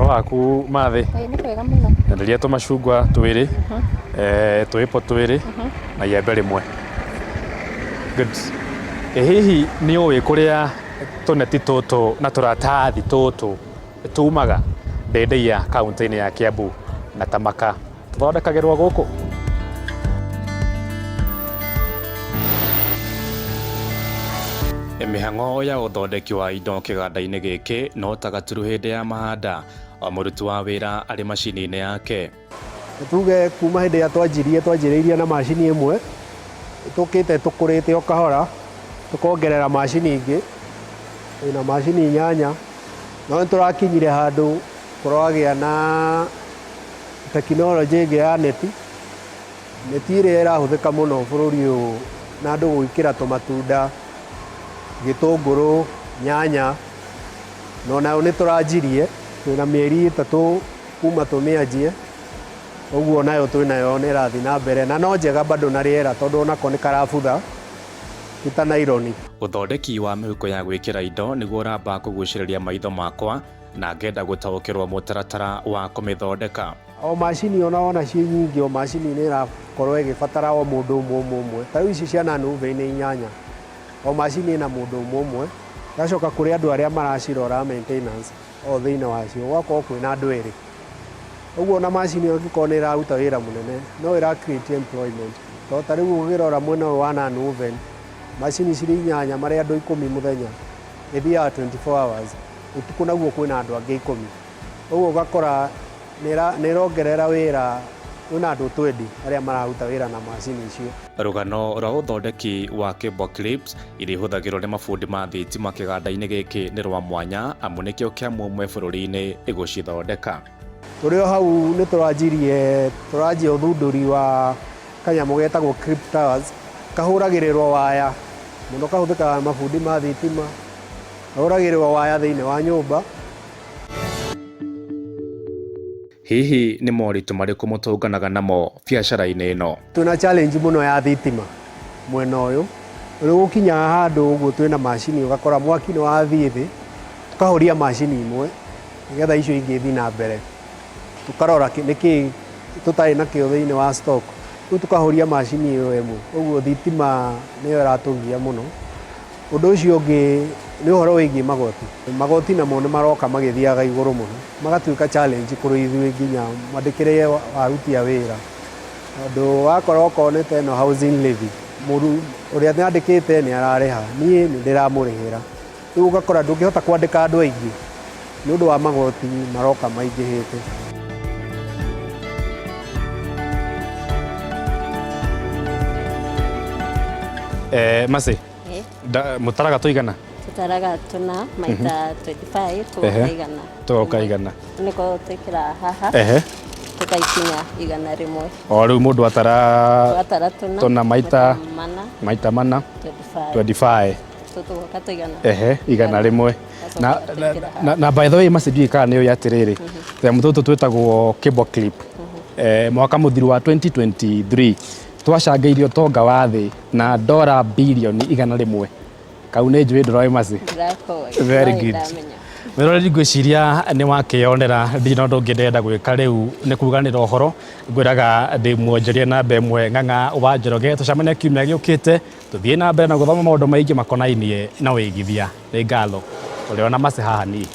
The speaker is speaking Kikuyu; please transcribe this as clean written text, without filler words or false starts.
Waku mathĩ? Ĩĩ nĩ kwega mũno. Enderia tũmacungwa twĩrĩ, twĩpo twĩrĩ na iembe rĩmwe. Good. Ĩ hihi nĩ ũĩ kũrĩa tũneti tũtũ na tũratathi tũtũ tumaga? Ndĩndĩia kaũntĩ-inĩ ya Kiambu na Tamaka. Tũthondekagĩrwo gũkũ. Mĩhang'o ya ũthondeki wa indo kĩganda-inĩ gĩkĩ no ta gaturu hĩndĩ ya mahanda, o mũruti wa wĩra arĩ macini-inĩ yake. Tuge kuma hĩndĩ ĩrĩa twanjirie twanjĩrĩirie na macini ĩmwe, tũkĩte tũkũrĩte o kahora, tũkongerera macini ingĩ, twĩna macini inyanya, no nĩ tũrakinyire handũ kũragĩa na tekinoronjĩ ĩngĩ ya neti, neti ĩrĩa ĩrahũthĩka mũno bũrũri ũyũ na andũ gwĩkĩra tũmatunda, gĩtũngũrũ, nyanya, na onayo nĩ tũranjirie, twĩna mĩeri ĩtatũ kuma tũmĩanjie, ũguo nayo twĩnayo nĩ ĩrathiĩ na mbere na no njega bado na rĩera tondũ onako nĩ karabutha ti ta naironi. Ũthondeki wa mĩhuko ya gwĩkĩra indo nĩguo ũramba kũgucĩrĩria maitho makwa na ngenda gũtaũkĩrwo mũtaratara wa kũmĩthondeka. O macini ona wona ciĩ nyingĩ o macini nĩ ĩrakorwo ĩgĩbatara o mũndũ ũmwe ũmwe ũmwe. Ta rĩu ici cia non-woven nĩ inyanya, o macini ĩna mũndũ ũmwe ũmwe. Ĩgacoka kũrĩ andũ arĩa maracirora maintenance o thĩinĩ wacio, gũgakorwo kwĩna andũ erĩ. Ũguo ona macini ĩngĩkorwo nĩ ĩraruta wĩra mũnene, no ĩra create employment. Tondũ ta rĩu ũngĩrora mwena ũyũ wa non-woven, macini cirĩ inyanya marĩ andũ ikũmi mũthenya, ĩthiaga 24 hours. Ũtukũ naguo kwĩna andũ angĩ ikũmi. Ũguo ũgakora nĩ ĩrongerera wĩra, kwĩna andũ twendi arĩa mararuta wĩra na macini icio. Rũgano rwa ũthondeki wa cable clips iria ihũthagĩrwo nĩ mabundi ma thitima kĩganda-inĩ gĩkĩ nĩ rwa mwanya amu nĩkĩo kĩa mũmwe bũrũri-inĩ gũcithondeka. Tũrĩ o hau nĩ tũranjirie, tũranjia ũthundũri wa kanyamũ getagwo clip towers, kahũragĩrĩrwo waya, mũno kahũthĩkaga na mabundi ma thitima. Ahũragĩrĩrwo waya thĩinĩ wa nyũmba. Hihi nĩ moritũ marĩkũ mũtũnganaga namo biacara-inĩ ĩno? Twĩna challenge mũno ya thitima mwena ũyũ. Rĩu gũkinyaga handũ ũguo twĩna macini ũgakora mwaki nĩ wathiĩ thĩ, tũkahoria macini imwe nĩgetha icio ingĩ ithiĩ na mbere. Tũkarora nĩkĩĩ tũtarĩ nakĩo thĩinĩ wa stock, rĩu tũkahoria macini ĩyo ĩmwe. Ũguo thitima nĩyo ĩratũgia mũno. Ũndũ ũcio ũngĩ nĩ ũhoro wĩgiĩ magoti. Magoti namo nĩ maroka magĩthiaga igũrũ mũno, magatuĩka challenge kũrĩ ithuĩ nginya mwandĩkĩre wa aruti a wĩra. Tondũ wakora okorwo nĩ ta ĩno housing levy, ũrĩa nyandĩkĩte nĩ ararĩha, niĩ nĩ ndĩramũrĩhĩra. Rĩu ũgakora ndũngĩhota kwandĩka andũ aingĩ nĩ ũndũ wa magoti maroka maingĩhĩte. Mercy, Mũtaraga tũigana? Tũtaraga tũna maita 25 tũgoka igana. Tũgoka igana. Nĩko twĩkĩraga haha. Tũgaikinya 100. O rĩu mũndũ atara Twatara tũna. Tũna maita mana. Maita mana. 25. 25. Tũgoka tũigana. Ehe, 100. Na, na, na, na by the way maci ndiũĩ kana nĩ ũĩ atĩrĩrĩ tũnyamũ tũtũ twĩtagwo cable clip mwaka mũthiru wa 2023 twacangĩire ũtonga wa thĩ na ndora birioni 100. Kau nĩ njũĩ ndũroĩ maci. Very good. Mwĩroreri ngwĩciria nĩ wakĩyonera ndirĩ na ũndũ ũngĩ ndĩrenda gwĩka rĩu nĩ kuganĩra ũhoro ngwĩraga ndĩ mwonjoria namba ĩmwe Ng'ang'a wa Njoroge tũcemanie kiumia gĩũkĩte tũthiĩ na mbere na gũthoma maũndũ maingĩ makonainie na wĩigithia. Nĩ ngatho ũrĩ ona maci haha niĩ.